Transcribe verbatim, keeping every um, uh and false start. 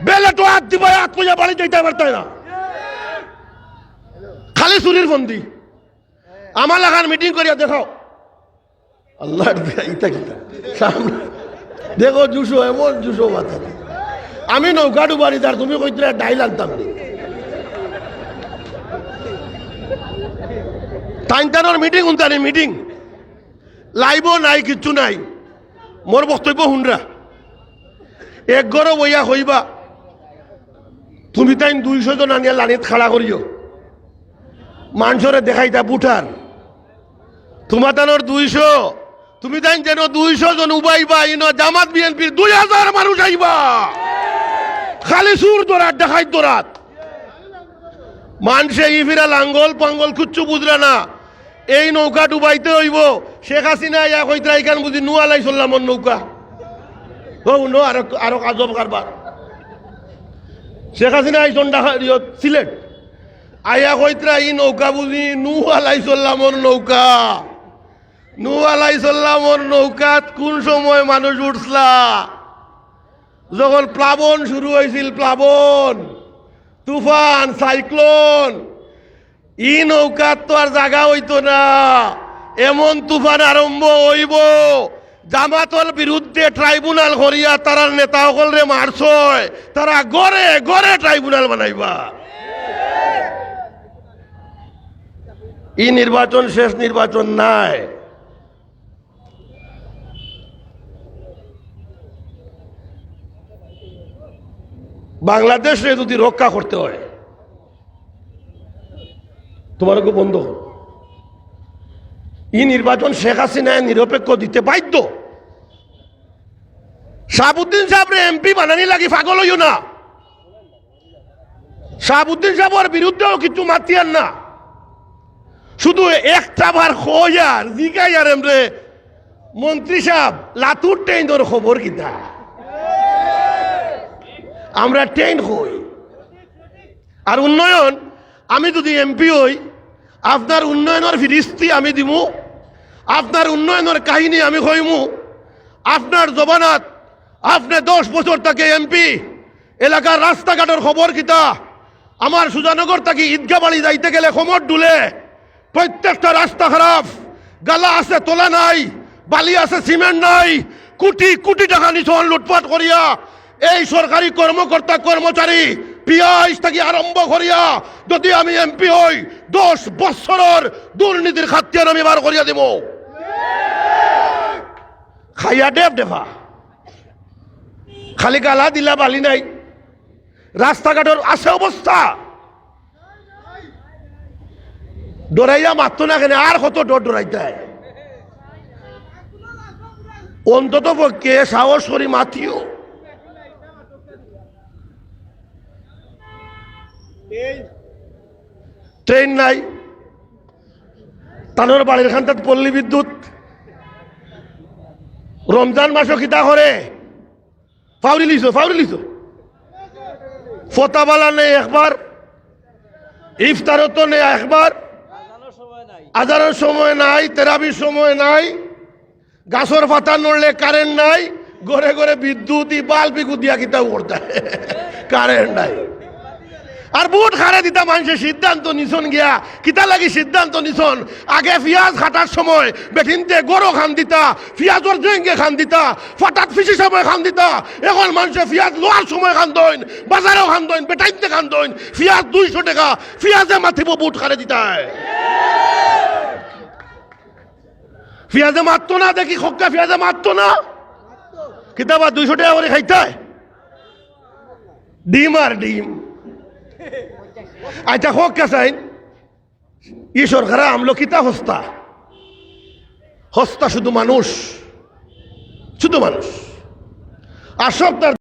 বেলেটো আত দিবা, আত লইয়া বাড়ি যাইতা পারতায় না। খালি চুরির ফন্দি। আমার লাখান মিটিং করিয়া দেখাও। আল্লাহর দয়া, ইতা কিতা? সামনে দেখো, জুসো, এমন জুসো মাথা। আমি নৌকা ডুবারি, আর তুমি কইতরায় ডাইল আনতাম নি। তাইন তানোর মিটিং হুনতানি, মিটিং। লাইভও নাই, কিচ্ছু নাই। মোর বক্তব্য হুনরা। এক ঘরো বইয়া কইবা, তুমি তাইন দুইশো জন আনিয়া লাইনত খাড়া করিও। মানষরে দেখাইতা ভোটার। তুমাতানোর দুইশো, তুমি তাইন যেন দুইশো জন উবাইবা, ইনো জামাত বিএনপির দুই হাজার মানুষ আইবা। খালি চুর ধরাত, ডাকাইত ধরাত। মানষে ই ফিরা লাঙ্গল পাঙ্গল কিচ্ছু বুঝরা না। এই নৌকা ডুবাইতে অইবো। শেখ হাসিনা ইয়া কইতরা, ইখান বুঝি নূহ আলাইহিস সালামর নৌকা। ও নূহ, আরো, আরো আজব কারবার। শেখ হাসিনা আইছন ঢাকা, ইয়ো, সিলেট। আইয়া কইতরা, ই নৌকা বুঝি নূহ আলাইহিস সালামর নৌকা। নূহ আলাইহিস সালামর নৌকাত কোন সময় মানুষ উঠছলা? যখন প্লাবন শুরু অইছিল, প্লাবন, তুফান, সাইক্লোন, ই নৌকাত তো আর জাগা অইতো না। এমন তুফান আরম্ভ অইবো, জামাতর বিরুদ্ধে ট্রাইব্যুনাল করিয়া তারার নেতা অকলরে মারছয়, তারা ঘরে ঘরে ট্রাইব্যুনাল বানাইবা। ই নির্বাচন শেষ নির্বাচন নায়। বাংলাদেশরে যদি রক্ষা করতে হয়, তুমার ওগু বন্ধ করো। ই নির্বাচন শেখ হাসিনায় নিরপেক্ষ দিতে বাধ্য। শাহাবুদ্দিন সাবরে এমপি বানানি লাগি পাগল অইও না। শাহাবুদ্দিন সাবর বিরুদ্ধেও কিচ্ছু মাতিয়ার না, শুধু একটা বার কইয়ার জিগাইয়ার এমরে, মন্ত্রী সাব, লাতুর ট্রেইনর খবর কিতা? আমরা ট্রেইন কই। আর উন্নয়ন, আমি যদি এমপি অই, আপনার উন্নয়নর ফিরিস্তি আমি দিমু, আপনার উন্নয়নর কাহিনী আমি কইমু। আপনার জমানাত, আপনে দশ বছর থাকি এমপি, এলাকার রাস্তাঘাটর খবর কিতা? আমার সুজানগর থাকি ঈদগাহ বাড়ি যাইতে গেলে কোমর ডুলে, প্রত্যেকটা রাস্তা খারাপ, গালা আছে, তলা নাই, বালি আছে, সিমেন্ট নাই, কোটি কোটি টাকা নিছন লুটপাট করিয়া। এই সরকারি কর্মকর্তা কর্মচারী, পিয়াইজ থাকি আরম্ভ করিয়া, যদি আমি এমপি অই, দশ বছরর দুর্নীতির খাতিয়ান আমি বার করিয়া দিমু। খাইয়া ডেফ ডেফা, খালি গালা দিলা, বালি নাই, রাস্তাঘাটর আছে অবস্থা। ডরাইয়া মাততো না কেনে? আর কত ডর ডরাইতায়? অন্তত পক্ষে সাহস করি মাতিও। ট্রেইন নাই, তানোর বাড়ির খান্দাত পল্লী বিদ্যুৎ। রমজান মাসো কিতা করে? ফাউরি লিছো, ফাউরি লিছো। ফতাবালা নেই একবার, ইফতারত নেই একবার, আজানর সময় নাই, তেরাবির সময় নাই, গাছর পাতা নড়লে কারেন্ট নাই, ঘরে ঘরে বিদ্যুৎ, ই বাল্ব ইগু দিয়া কিতাও করতা, কারেন্ট নাই। আর ভোট কারে দিতা মানষে সিদ্ধান্ত নিছন গিয়া, কিতা লাগি সিদ্ধান্ত নিছন? আগে পিয়াজ কাটার সময় বেটিন্তে গরো কান্দিতা, পিয়াজর জেঙ্গে কান্দিতা, ফাটাত ফিসি সময় কান্দিতা, এখন মানষে পিয়াজ লওয়ার সময় কান্দইন, বাজারো কান্দইন, বেটাইন্তে কান্দইন, পিয়াজ দুইশো টেকা, পিয়াজে মাতিবো ভোট কারে দিতায়। পিয়াজে মাততো না দেখি, কউক্কা পিয়াজে মাততো না। কিতা বা দুইশো টেকা করি খাইতায়? ডিম আর ডিম। আইচ্ছা, কউক্কা চাইন, ই সরকার আমলো কিতা হস্তা? হস্তা শুধু মানুষ, শুধু মানুষ। আর সব তার